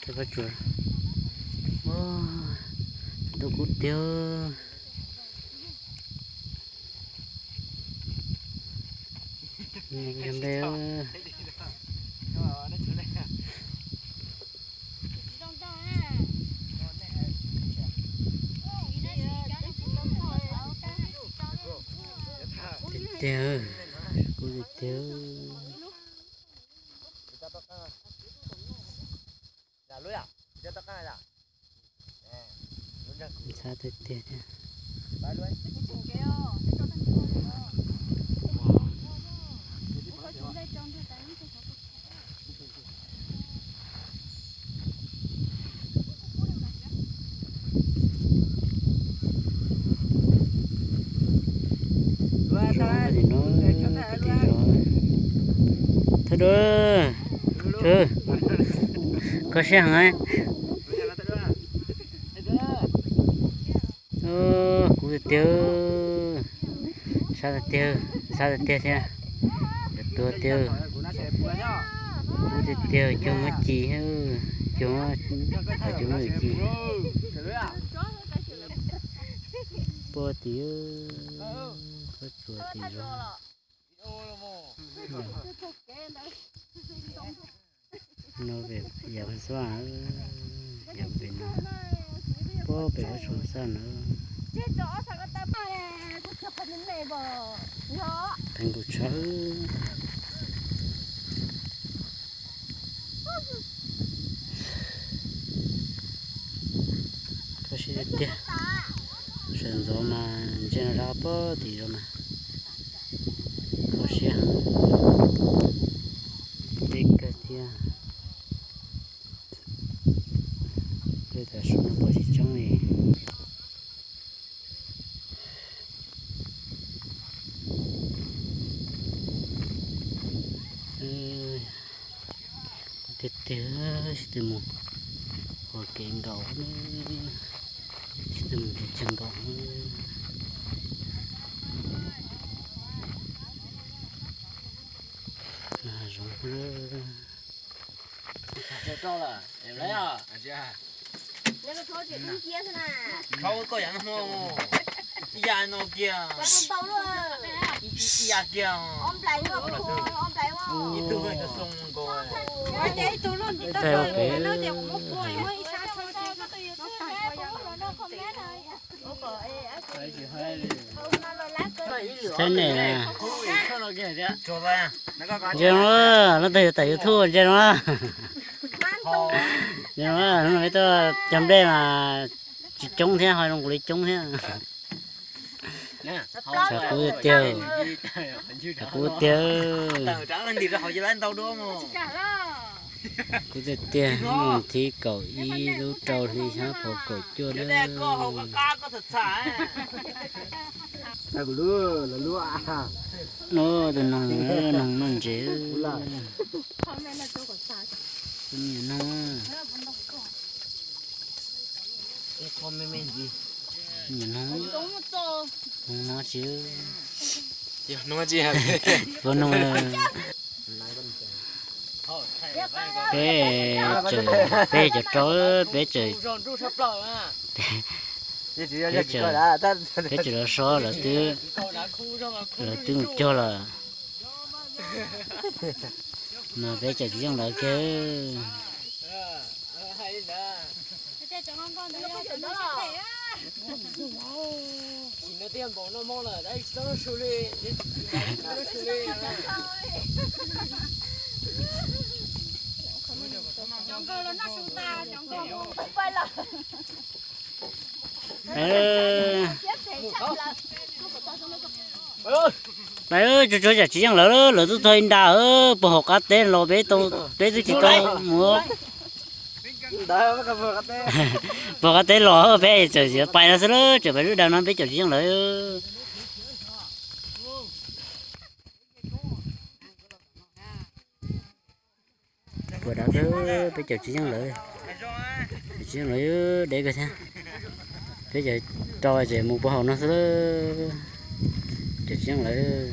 Pob tsuas, ntau kub tiag. Nplej. Tiag tiag, kub tiag tiag. Ntxhab tiag tiag thiab. Thawj dua, kho siab heev. Kub tiag tiag, sab tiag tiag, sab tiag tiag thiab. Cov tuag tiag, kub tiag tiag, cuag muab ci, cuag, cuag muab ci. Pob tim, pob tsuas tim zos. No pem yam xua, yam pem no, pob pem pob tsuas xaj na. Pheej kuj tshawb. Kho siab tiag tiag. Sawv ntxov mas ntsia no rau pob tim zos mas kho siab heev. Deb kawg thiab. Tej tam su no puas tsis coob li. Tiag tiag, sib tw mus ua kev nkaum, sib tw mus kev cag nkaum. Hav zoov. Koj yam no, ib yam no kiag, ib yam kiag, ib tug xoo nkaus. Thiab ne, ntsia no, leej twg yuav tawm YouTube ntsia no. Ntsia no, hnub no peb tuaj cog nplej mas tsis coob thiab, ho zoo nkaus li coob thiab. Tshav kub tiag, tshav kub tiag. Kub tiag tiag, hnub thib kaum ib lub rau hli xyoo phaum kaum cuaj na. Tus noog, noog noj ntses. Tus me nyuam noog. Me nyuam noog, noog no tsis, puas noog. Peb, peb cov rau, peb tseem, peb tseem, peb tseem los so lawv twb, lawv twb mus cog lawm. Mas peb cov tsis yeej lawv kiag. Tsuas tsuas cov tsis yeej lawv, lawv twb txog ib nra, puag hauv qab teb los peb tau, peb twb tsis tau mus. Puag qab teb los peb txawm pais no xwb, tseem pais lub daws no peb cov tsis yeej lawv. Puas dav xwb, peb cov tsis yeej lawv, cov tsis yeej lawv deb kawg thiab. Peb cov rau ces mus puag hauv no xwb, cov tsis yeej lawv.